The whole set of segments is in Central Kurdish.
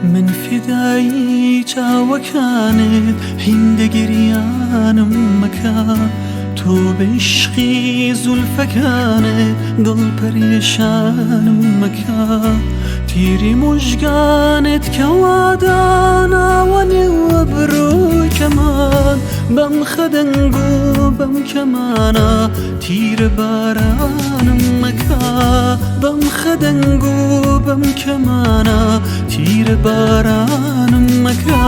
من فیدایی چاوەکانت هیندە گریانم مەکە تۆ بە عیشقی زولفەکانت دڵ پەرێشانم مەکە تیری موژگانت کەوا داناوە نێو ئەبرۆی کەمان بەم خەدەنگ و بەم کەمانە تیرە بارانم مەکە بەم خەدەنگ و بەم کەمانە تیرە بارانم مەکە.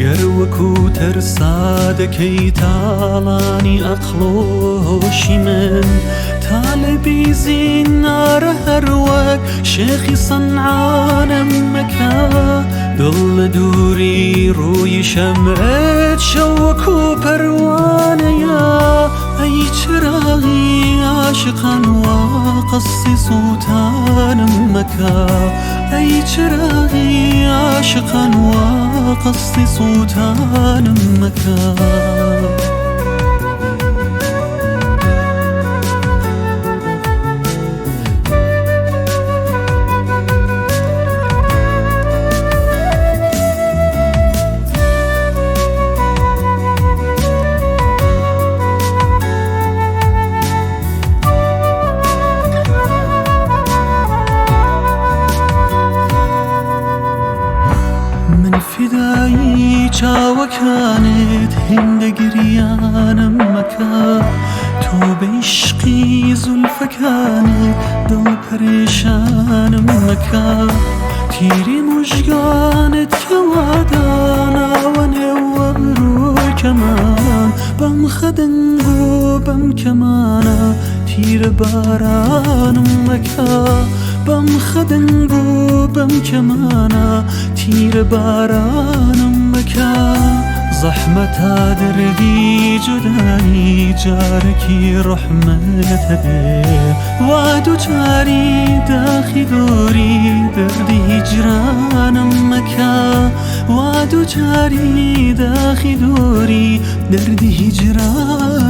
گەر وەکو تەرسا دەکەی تاڵانی ئەقڵ و هۆشی من تا لە بیزی نارە هەر وەک شێخی سەنعانم مەکە دڵ لە دووری ڕووی شەمعت شەو وەکو پەروانەیە ئەی چراغی عاشقان وا قەستی سووتانم مەکە ئەی چراغی عاشقان وا قەستی سووتانم مەکە. من فیدایی چاوەکانت هیندە گریانم مەکە تۆ بە عیشقی زولفەکانت دڵ پەرێشانم مەکە تیری موژگانت کەوا داناوە نێو ئەبرۆی کەمان بەم خەدەنگ و بەم کەمانە تیرە بارانم مەکە بەم خەدەنگ و بەم کەمانە تیرە بارانم مەکە زەحمەتا دەردی جودایی جارێکی ڕەحمەت هەبێ وا دووچاری داخی دووری دەردی هیجرانم مەکە وا دووچاری داخی دووری دەردی هیجرانم.